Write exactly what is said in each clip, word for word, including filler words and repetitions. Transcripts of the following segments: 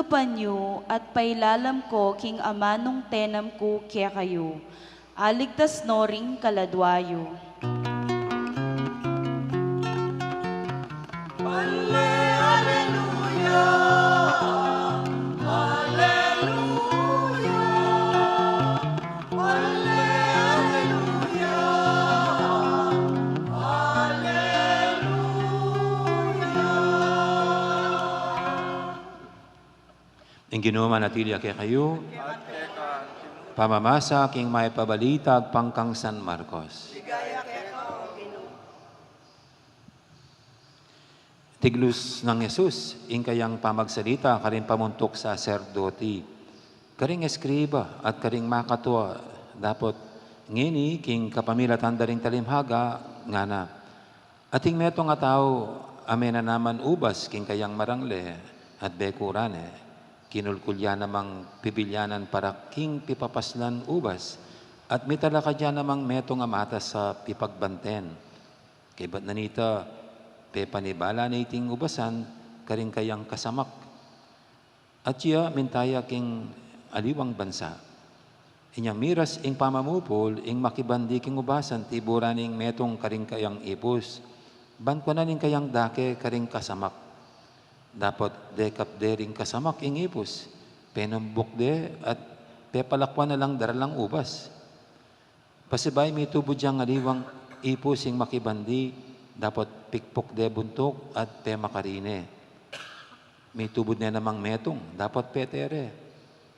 Panyu at pailalam ko king amanung tenam ku kekayu. Aligtas no ring kaladwa yu. Alleluia, alleluia, alleluia, alleluia. Ing Ginu manatili ya kekayu. Pamamasa king Mayap a Balita agpang kang San Marcos. Tiglus nang Jesus ing kayang pamagsalita karing pamuntuk saserdoti, karing eskriba, at karing makatua, dapot ngeni king kapamilatan da ring talimhaga, ngana: Ating metung a tau a menanaman ubas king kayang marangle at bekuran ne, kinulkul ya namang pibilyanan para king pipapaslan ubas, at mitalakad ya namang metung a matas a pipagbanten. Kaybat na nita, pepanibala ne iting ubasan karing kayang kasamak. At ya minta ya king aliwang bansa. Inyang miras ing pamamupul, ing makibandi king ubasan tiburan ing metung karing kayang ipus, ban kuanan ing kayang dake karing kasamak. Dapot dekap de ring kasamak ing ipus, penumbuk de at pepalakuan na lang daralang ubas. Pasibayu mitubud yang aliwang ipus ing makibandi, dapot pikpuk de buntuk at pemakarine. Mitubud ne namang metung, dapot pete re.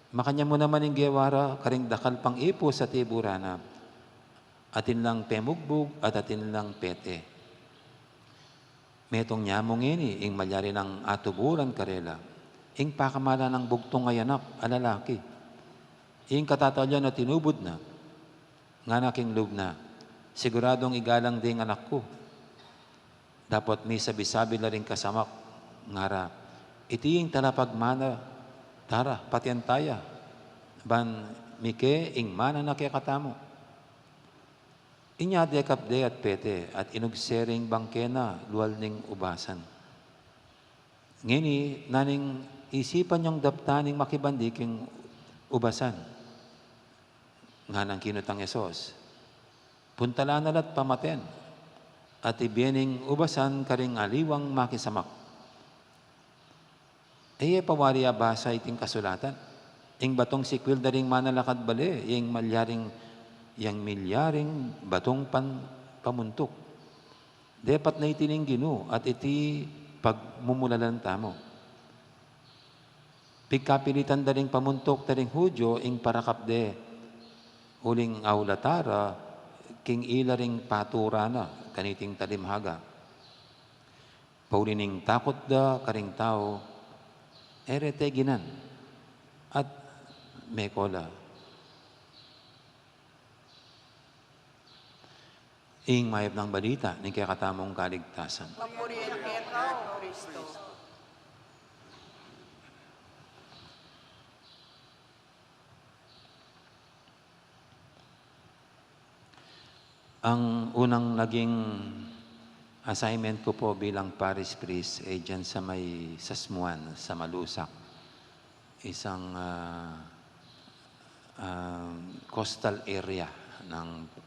Makanyan mu naman ing gewa ra karing dakal pang ipus a tiburan na. Atin lang pemugbug at atin lang pete. Metung nyamu ngeni ing malyari nang atuburan karela, ing pakamalan nang bugtung a anak a lalaki. Ing katataulian na tinubud na, ngana king lub na, "Siguradung igalang de ing anak ku." Dapot misabi-sabi la ring kasamak, ngara, "Iti ing talapagmana, tara, patian taya, ban mike ing mana na kekatamu." Inya dekap de at pete, at inugse ring bangke na lual ning ubasan. Ngeni, naning isipan yung daptan ing makibandi king ubasan. Nganang kinutang Jesus, "Puntalan na la't pamaten, at ibie ning ubasan karing aliwang makisamak." E ye pa wari abasa iting kasulatan? Ing batong sikwil da ring manalakad bale, ing malyaring, yang milyaring batong pan-, pamuntuk. Depat na iti ning Ginu, at iti pagmumulalan tamu. Pigkapilitan da ring pamuntuk da ring Judio ing parakap de, uling aulata ra king ila ring patura na kaniting talimhaga. Pauli ning takut da karing tau, e re teginan, at meko la. Ing mayap nang balita ning kekatamung kaligtasan. Papurian keka, O Kristo. Ang unang naging assignment ko po bilang parish priest, eh, dyan sa may Sasmuan, sa Malusak. Isang, ah, ah, coastal area ng,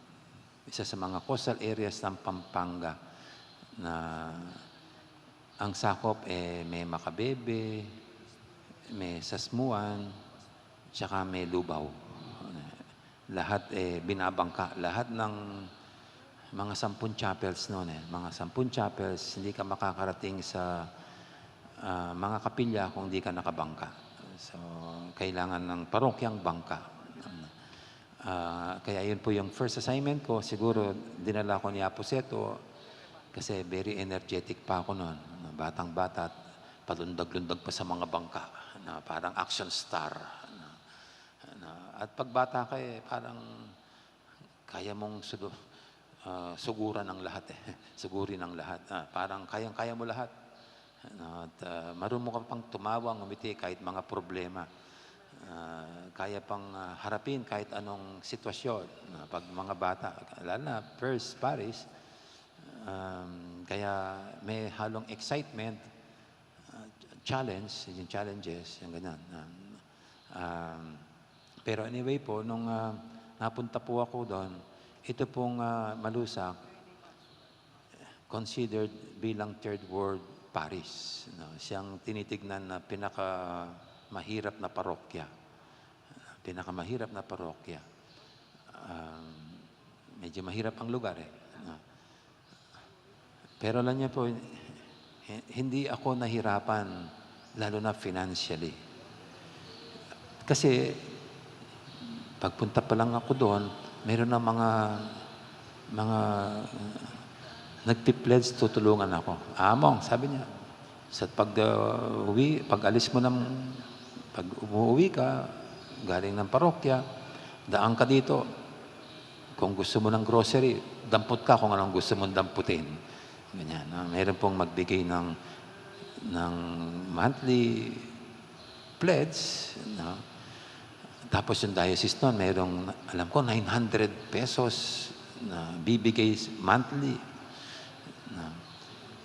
isa sa mga coastal areas ng Pampanga na ang sakop, eh, may Macabebe, may Sasmuan, tsaka may Lubao. Lahat, eh, binabangka. Lahat ng mga sampung chapels noon, eh. Mga sampung chapels, hindi ka makakarating sa, ah, mga kapilya kung di ka nakabangka. So, kailangan ng parokyang bangka. Ah, kaya yun po yung first assignment ko. Siguro, dinala ko ni Apo Seto kasi very energetic pa ako noon. Batang-bata, palundag-lundag pa sa mga bangka. Na parang action star. Na, na, at pagbata ka, eh, parang kaya mong sudu-, ah, suguran ang lahat, eh. Sugurin ang lahat. Ah, parang kayang-kaya mo lahat. At, ah, marunong ka pang tumawa, ngumiti kahit mga problema. Ah, kaya pang, ah, harapin kahit anong sitwasyon. Ah, pag mga bata, lalo na first parish, um, kaya may halong excitement, ah, challenge, yung challenges, yung ganyan. Ah, um, pero anyway po, nung, ah, napunta po ako doon, ito pong, ah, Malusac, considered bilang third world parish, no? Siyang tinitignan na pinakamahirap na parokya. Pinakamahirap na parokya. Um, medyo mahirap ang lugar, eh, no? Pero alam niyo po, hi-, hindi ako nahirapan, lalo na financially. Kasi, pagpunta pa lang ako doon, meron na mga, mga, uh, nagpi-pledge, "Tutulungan ako." "Among," sabi niya, "sa pag, uh, uwi, pag alis mo ng, pag umuwi ka, galing ng parokya, daan ka dito. Kung gusto mo ng grocery, dampot ka kung anong gusto mong damputin." Ganyan, no? Meron pong magbigay ng, ng monthly pledge, no? Tapos yung diocese nun, merong, alam ko, nine hundred pesos na bibigay monthly, no?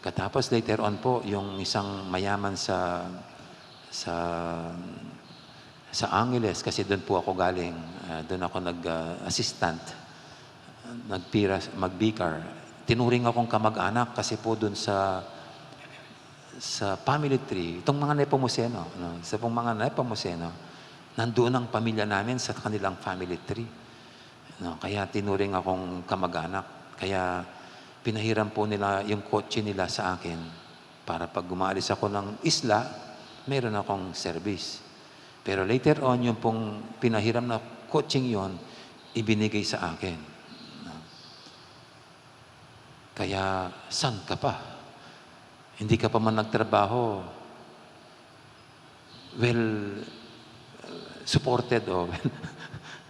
Katapos, later on po, yung isang mayaman sa, sa, sa Angeles, kasi doon po ako galing, ah, doon ako nag, ah, assistant, nagpira, mag-vicar. Tinuring akong kamag-anak kasi po doon sa, sa family tree, itong mga Nepomuceno, no? Sa pong mga Nepomuceno, nandoon ang pamilya namin sa kanilang family tree, no? Kaya tinuring akong kamag-anak. Kaya pinahiram po nila yung kotse nila sa akin para pag umaalis ako ng isla, meron akong service. Pero later on, yung pong pinahiram na kotseng yon, ibinigay sa akin. Kaya, san ka pa? Hindi ka pa man nagtrabaho. Well, uh, supported, oh.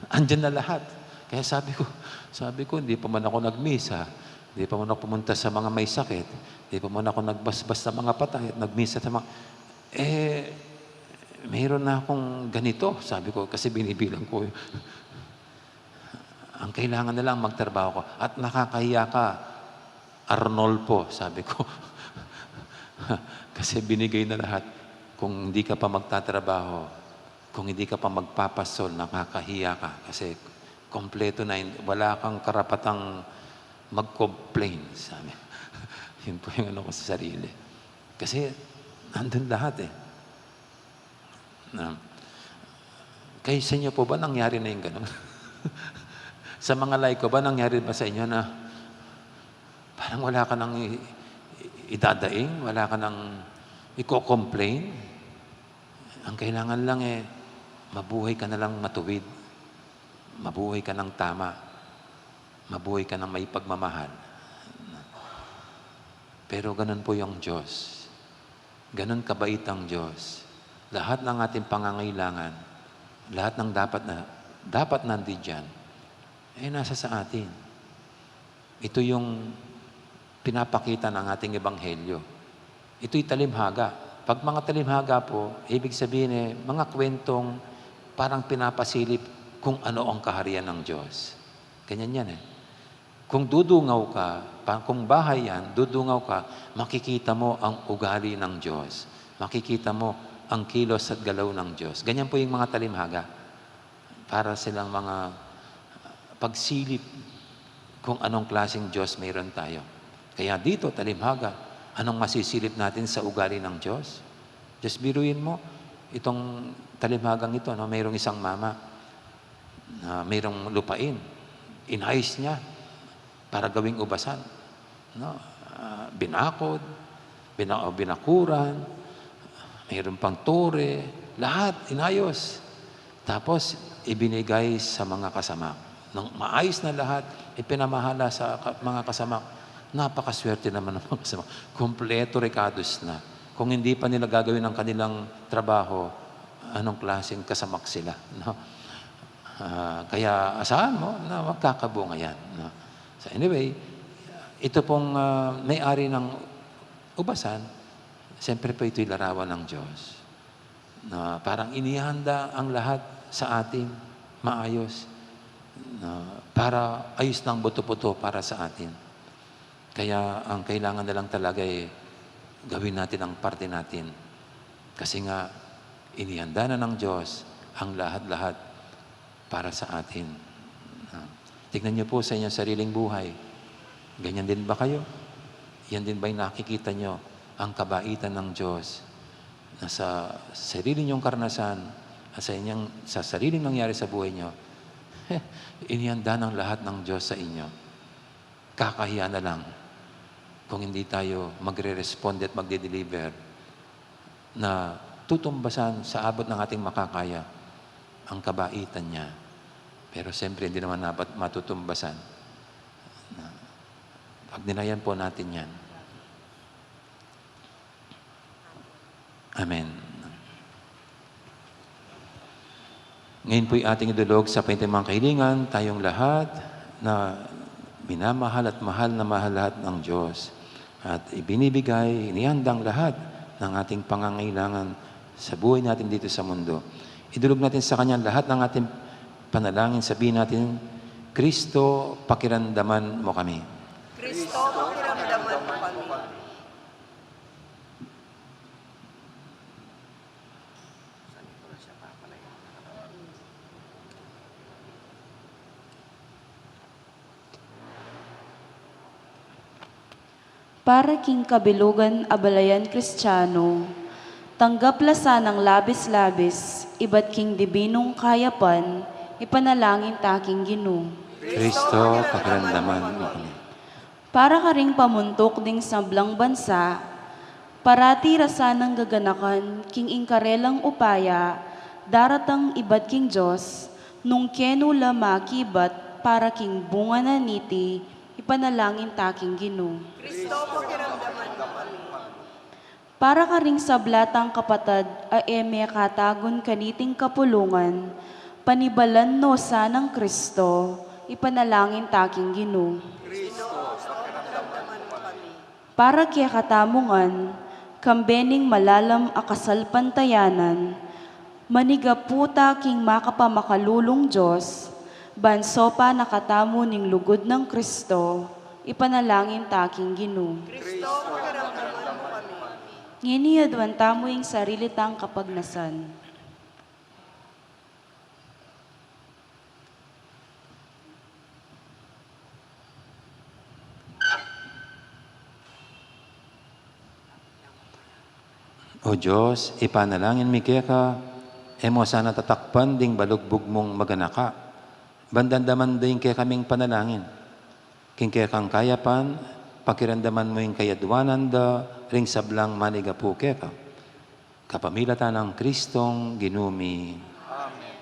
Andyan na lahat. Kaya sabi ko, sabi ko, hindi pa man ako nagmisa. Hindi pa man ako pumunta sa mga may sakit. Hindi pa man ako nagbasbas sa mga patay at nagmisa sa mga, eh, meron na akong ganito, sabi ko, kasi binibilang ko. Ang kailangan na lang magtrabaho ko. At nakakahiya ka, Arnolfo, sabi ko. Kasi binigay na lahat. Kung hindi ka pa magtatrabaho, kung hindi ka pa magpapasol, nakakahiya ka. Kasi kompleto na, hin-, wala kang karapatang mag-complain, sabi. Yun po yung ano ko sa sarili. Kasi nandun lahat eh. Na, kay sa inyo po ba nangyari na yung ganun? Sa mga laiko ba, nangyari ba sa inyo na parang wala ka nang i-, i-, idadaing, wala ka nang iko-complain? Ang kailangan lang eh, mabuhay ka na lang matuwid. Mabuhay ka ng tama. Mabuhay ka ng may pagmamahal. Pero ganun po yung Diyos. Ganun kabait ang Diyos. Lahat ng ating pangangailangan, lahat ng dapat na, dapat nandiyan, eh, nasa sa atin. Ito yung pinapakita ng ating ebanghelyo. Ito'y talimhaga. Pag mga talimhaga po, ibig sabihin eh, mga kwentong parang pinapasilip kung ano ang kaharian ng Diyos. Ganyan yan eh. Kung dudungaw ka, pa-, kung bahay yan, dudungaw ka, makikita mo ang ugali ng Diyos. Makikita mo ang kilos at galaw ng Diyos. Ganyan po yung mga talimhaga. Para silang mga pagsilip kung anong klaseng Diyos mayroon tayo. Kaya dito, talimhaga, anong masisilip natin sa ugali ng Diyos? Just biruin mo, itong talimhagang ito, no, mayroong isang mama na mayroong lupain. Inayos niya para gawing ubasan. No? Ah, binakod, bina-, o binakuran, mayroon pang tore, lahat inayos. Tapos, ibinigay sa mga kasamak. Nang maayos na lahat, ipinamahala sa ka-, mga kasamak. Napakaswerte naman ng mga kasamak. Kompleto rekados na. Kung hindi pa nila gagawin ang kanilang trabaho, anong klaseng kasamak sila, no? Ah, kaya asahan mo na magkakabunga yan, no? So anyway, ito pong, ah, may-ari ng ubasan, siyempre po ito'y larawan ng Diyos. Na parang inihanda ang lahat sa atin, maayos, na para ayos ng buto-buto para sa atin. Kaya ang kailangan na lang talaga, eh, gawin natin ang parte natin. Kasi nga, inihanda na ng Diyos ang lahat-lahat para sa atin. Ah, tignan niyo po sa inyong sariling buhay. Ganyan din ba kayo? Yan din ba yung nakikita niyo, ang kabaitan ng Diyos na sa sarili niyong karanasan, at sa inyong, sa sariling nangyari sa buhay niyo? Inihanda ng lahat ng Diyos sa inyo. Kakahiya na lang kung hindi tayo magre-responde at magde-deliver na tutumbasan sa abot ng ating makakaya ang kabaitan niya. Pero siyempre, hindi naman dapat matutumbasan. Pagnilayan po natin yan. Amen. Ngayon po'y ating idulog sa panitang mga kahilingan, tayong lahat na minamahal at mahal na mahal lahat ng Diyos. At ibinibigay, inihandang lahat ng ating pangangailangan sa buhay natin dito sa mundo. Idulog natin sa Kanya lahat ng ating panalangin. Sabihin natin, "Kristo, pakiramdaman mo kami." Kristo, pakiramdaman mo kami. Para king kabilugan a balayan Kristiano, tanggap la sanang labis-labis ibat king dibinung kayapan, ipanalangin ta king Ginu. Kristo, pakiramdaman mo kami. Para karing pamuntuk ding sablang bansa, parati ra sanang gaganakan king ing karelang upaya, daratang ibat king Dios, nung kenu la makibat para king bunga na niti, ipanalangin ta king Ginu. Kristo, pakiramdaman mo kami. Para karing sabla tang kapatad a e me katagun kaniting kapulungan, panibalan no sanang Kristo, ipanalangin ta king Ginu. Kristo, pakiramdaman mo kami. Para kekatamu ngan, kambe ning malalam a kasalpantayanan, manigapu ta king makapamakalulung Dios, ban sopa na katamu ning lugud nang Kristo, ipanalangin ta king Ginu. Kristo, pakiramdaman mo kami. Ngeni aduan tamu ing sarili tang kapagnasan. O Dios, ipanalangin mi keka, e mo sana tatakpan ding balugbug mung maganaka, ban damdaman da ing kekaming panalangin. King kekang kayapan, pakiramdaman mu ing kayaduanan da ring sablang manigapu keka. Kapamilatan nang Kristong Ginu mi. Amen.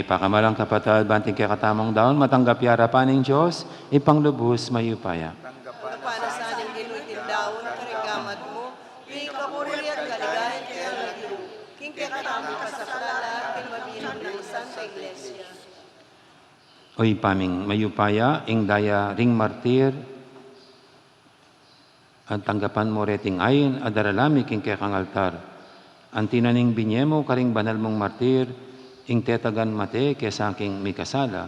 Ipakamalan, kapatad, ban ing kekatamung daun matanggap ya arapan ning Dios, Ibpang lubus mayupaya. Tanggapan na sa ning Ginu iting daun karing gamat mu, king kaburian at kaligayan ning kayang lagyu, king kekatamung kasaplalan at king mabilug nang Santa Iglesia. O Ibpa ming mayupaya, ing daya ring martir, at tanggapan mu reting ain a darala mi king kekang altar. Anti na ning binye mu karing banal mung martir ing tetagan mate kesa king mikasala,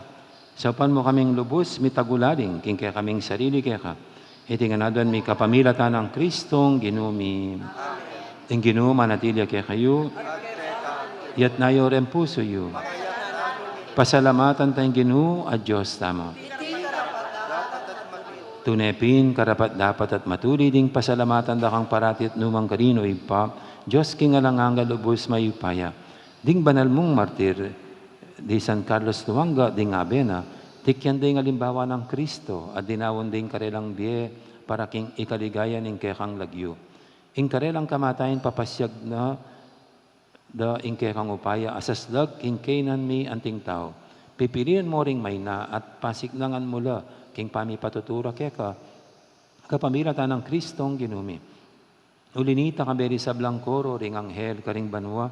saupan mu kaming lubus mitagulaling king kekaming sarili keka. Iti ngan aduan mi kapamilatan nang Kristong Ginu mi. Ing Ginu manatili ya kekayu. Iyatas yu ring pusu yu. Pasalamatan taya ing Ginu a Dios tamu. Tune pin karapat-dapat at matulid ing pasalamatan da kang parati at nu man karin, O Ibpa, Dios king alang angga, lubus mayupaya. Ding banal mung martir di San Carlos Duanga, ding abe na, tikyan da ing alimbawa nang Kristo, a dinaun da ing karelang bie para king ikaligaya ning kekang lagyu. Ing karelang kamatayan papasiag na da ing kekang upaya a saslag king kainan mi anting tau. Pipilian mu ring maina at pasiknangan mu la king pamipatutu ra keka, kapamilatan nang Kristong Ginu mi. Uli nita, kambe ding sablang koro ring anghel karing banua,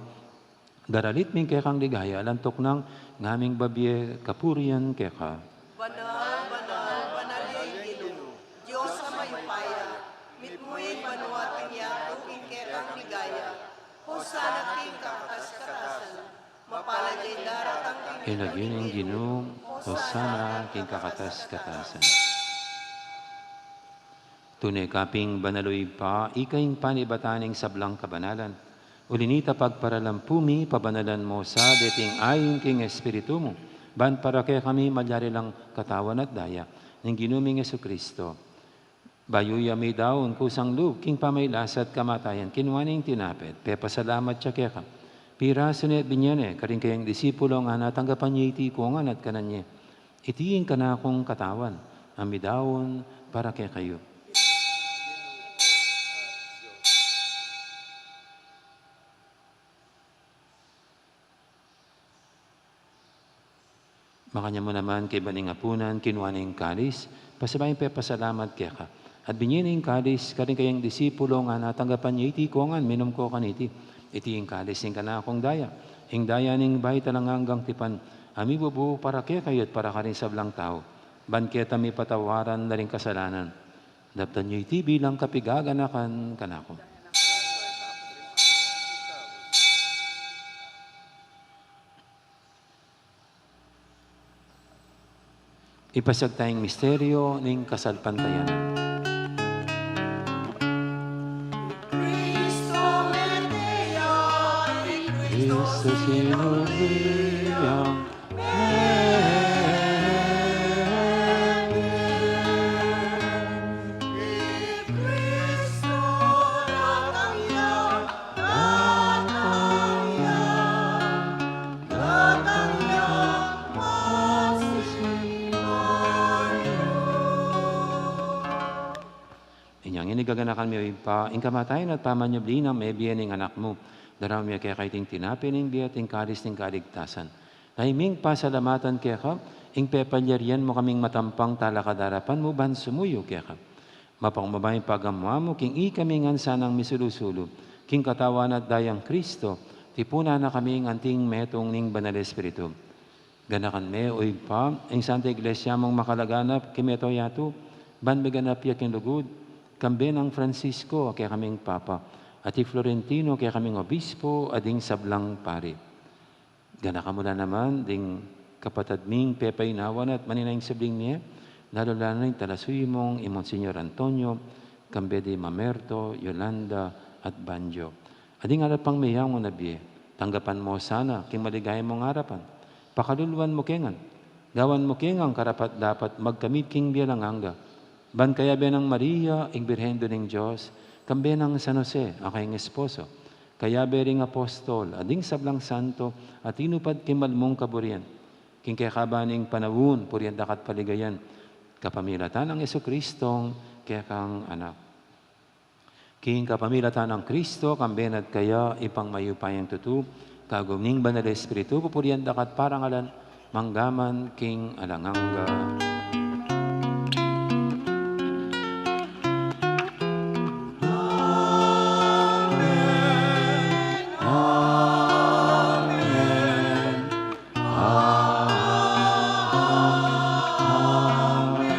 daralit mi ing kekang ligaya, lantuk nang ngaming babie kapurian keka. Banal, banal, banal ya ing Ginu, Dios a mayupaya, mitmu ya ing banua at ing yatu king kekang ligaya. Hosana king kakatas-katasan. Mapalad ya ing daratang king lagyu ning Ginu. Hosana king kakatas-katasan. Tune ka pin banal, O Ibpa, ika ing panibatan ning sablang kabanalan. Uli nita pagparalampu mi, pabanalan mu sa deting ain king Espiritu mu, ban para kekami malyari lang katawan at daya ning Ginu ming Jesucristo. Bayu ya midaun kusang lub king pamagkasakit at kamatayan, kinua ne ing tinape, pepasalamat ya keka, pirasu ne at binye ne karing kayang disipulo, ngana, tanggapan ye iti ikongan at kanan ye. Iti ing kanakung katawan a midaun para kekayu. Makanyan mu naman kaybat ning apunan, kinua ne ing kalis, pasibayu yang pepasalamat keka, at binye ne ing kalis karing kayang disipulo, ngana, tanggapan ye iti ikongan, minum ko kaniti. Iti ing kalis ning kanakung daya, ing daya ning bayu at alang anggang tipan, a mibubu para kekayu at para karing sablang tau, ban keta mipatawaran la ring kasalanan. Daptan ye iti bilang kapaganakan kanaku. Ipasiag taya ing misteryo ning kasalpantayanan. Kristo sinulian. Inyang ini gaganakan mi, O Ibpa, ing kamatayan at pamanyubli nang mebie ning Anak mu. Daraun mi keka iting tinape ning bie at ing kalis ning kaligtasan. Nung ming pasalamatan keka, ing pepalyarian mu kaming matampang talakad king arapan mu ban sumuyu keka. Mapakumbaba ing pagamu-amu king ikami ngan sanang misulu-sulu king katawan at dayang Kristo, tipunan na kaming anting metung ning Banal Espiritu. Ganakan me, O Ibpa, ing Santa Iglesia mung makalaganap king mabilug a yatu, ban miganap ya king lugud, kambe nang Francisco a kekaming Papa, at i Florentino a kekaming Obispo, at ding sablang pari. Ganakan mu la naman ding kapatad ming pepainawa na at manenaya ing subling mie, lalu-lalu na ing talasuyu mung i Monsignor Antonio, kambe di Mamerto, Yolanda, at Banjo. At ding alang pang meyangu na bie, tanggapan mu sana king maligaya mung arapan. Pakaluluan mu ke ngan, gawan mu ke ngan karapat-dapat magkamit king bie alang angga. Ban kayabe nang Maria, ing Birhen Indu ning Dios, kambe nang San Jose, a kayang esposo, kayabe ring apostol, at ding sablang santo a tinupad king mal mung kaburian, king kekaban ning panaun, purian da ka at paligayan, kapamilatan nang Jesucristong kekang Anak. King kapamilatan nang Kristo, kambe na at kaya, Ibpang mayupayang tutu, Kagum ning Banal a Espiritu, pupurian da ka at parangalan, mangga man king alang angga. Amen. Amen. Amen.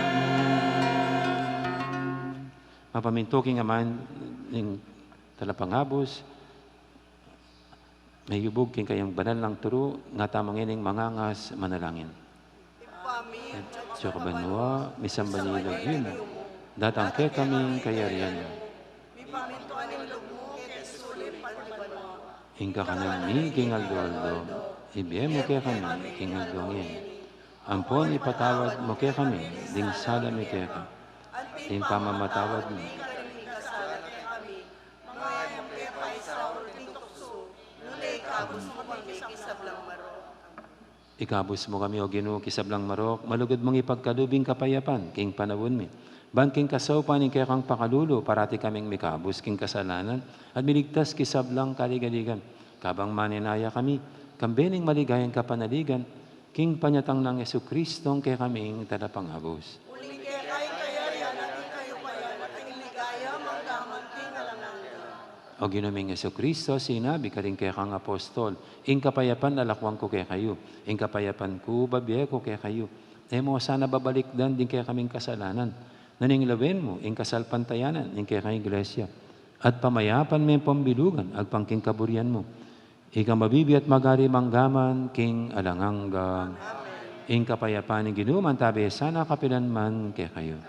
Mapamintu king aman ning talapangabus, meyubug king kayang banal nang turu, nga tamu ngening mangangas manalangin. Ibpa mi, atsu ka banua, misamban ya ing lagyu mu, datang kekami ing kayarian mu. Mipamintuan ing lub mu, keti sulip anti banua. Ing kakanan mi king aldo-aldo, ibie mu kekami king aldo ngeni. Ampon ipatawad mu kekami ding sala mi keka, ding pamamatawad mi karing mikasala kekami. Manga e mu ke paisaul king tuksu, nune ikabus mu kami king sablang marok. Ikabus mu kami, O Ginu, king sablang marok, malugud mung ipagkalub ing kapayapan king panaun mi. Ban king kasaupan ning kekang pakalulu, parati kaming mikabus king kasalanan at miligtas king sablang kaligaligan. Kabang manenaya kami, kambe ning maligayang kapanaligan, king panyatang nang Jesucristong kekaming talapangabus. Uling keka ing kayarian at ing kayupayan at ing ligaya mangga man king alang angga. O Ginu ming Jesucristo, sinabi mu karing kekang apostol, ing kapayapan lalakwan ku kekayu, ing kapayapan ku babie ku kekayu. E mu sana babalikdan ding kekaming kasalanan, nune lawen mu ing kasalpantayanan ning kekang Iglesia, at pamayapan me pambilugan agpang king kaburian mu. Ika mabibie at magari mangga man king alang angga. Amen. Ing kapayapan ning Ginu mantabi sana kapilan man kekayu.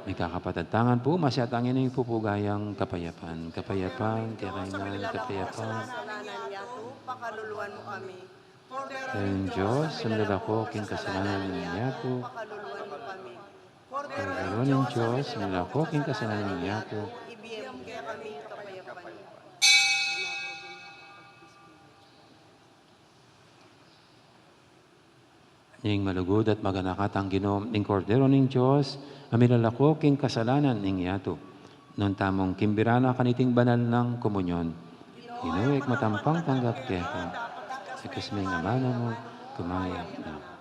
Mikakapatad, tangan pu, masyatang ini pupugayang kapayapan. Kapayapan, kekayu ngan, kapayapan. Pakaluluan mu kami. Ing Dios, sumilalako king kasalanan ning yatu. Kordero ning Dios, sumilalako king kasalanan ning yatu. Ibie mu kekami ing kapayapan. Ing malugud at maganaka tang Ginu, ing Kordero ning Dios, a milalako king kasalanan ning yatu. Nung tamung kimbira na kaniting banal nang komunyon, Ginu, ikmat ampong tanggap keka, ikasming amana mu, kumayap na.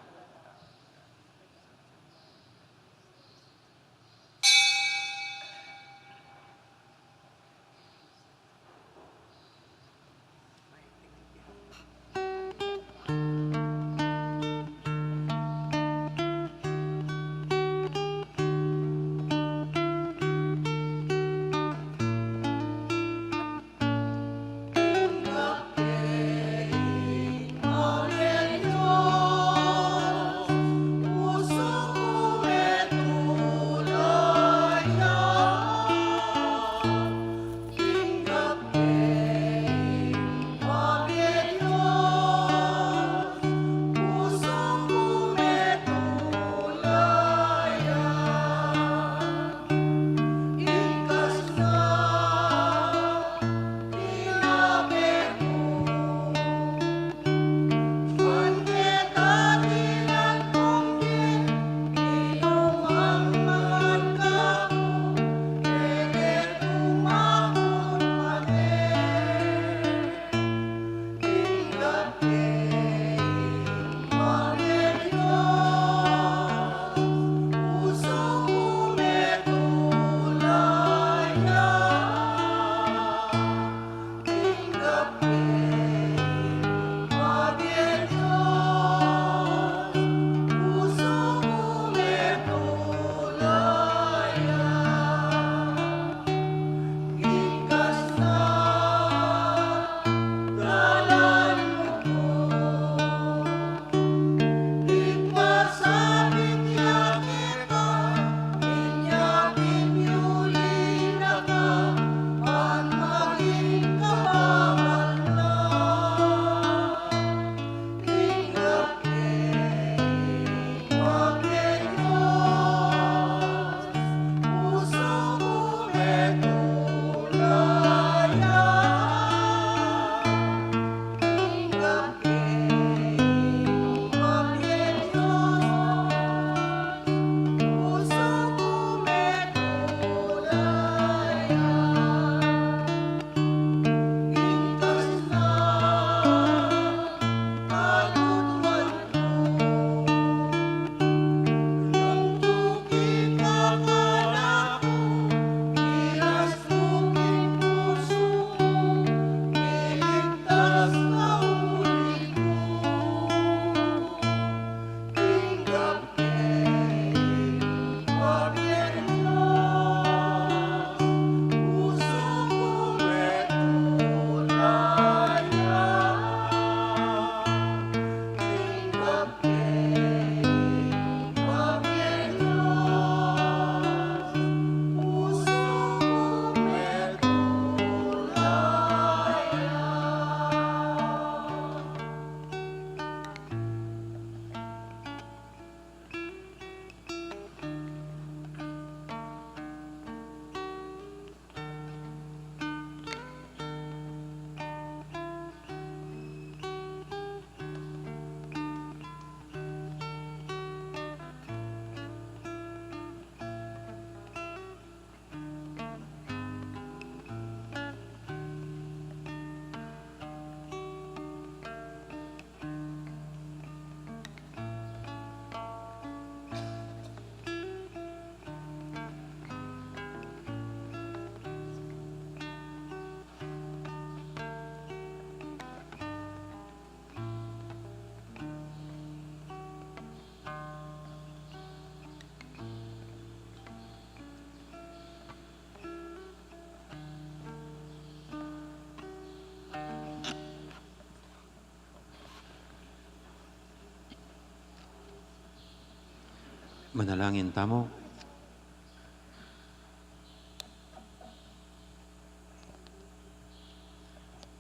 Manalangin tamu.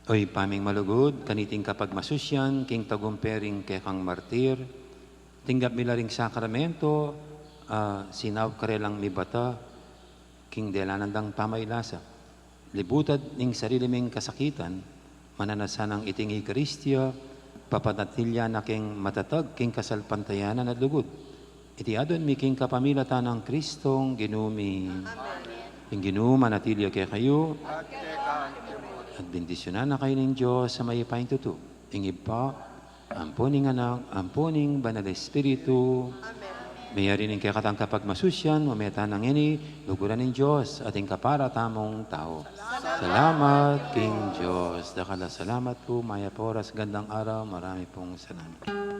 O Ibpa ming malugud, kaniting kapagmasusyan king tagumpe ring kekang martir, tinggap mi la ring sakramento, ah, sinaup karelang mibata king delanan dang pamailasa. Libutad ning sarili ming kasakitan, mananasan nang iting Eukaristia, papanatilian na king matatag king kasalpantayanan at lugud. Iti adwan mi king kapamilatan nang Kristong Ginu mi. Amen. Ing Ginu manatili ya kekayu. At bendisyunan na kayu ning Dios a mayupayang tutu. Ing Ibpa, ampo ning Anak, ampo ning Banal Espiritu. Amen. Mayari ning kekatang kapagmasusyan, o meta na ngeni, luguran ning Dios, ating kapara tamung tau. Salamat king Dios. Dakal a salamat pu, mayap a oras, gandang araw, marami pung salamat.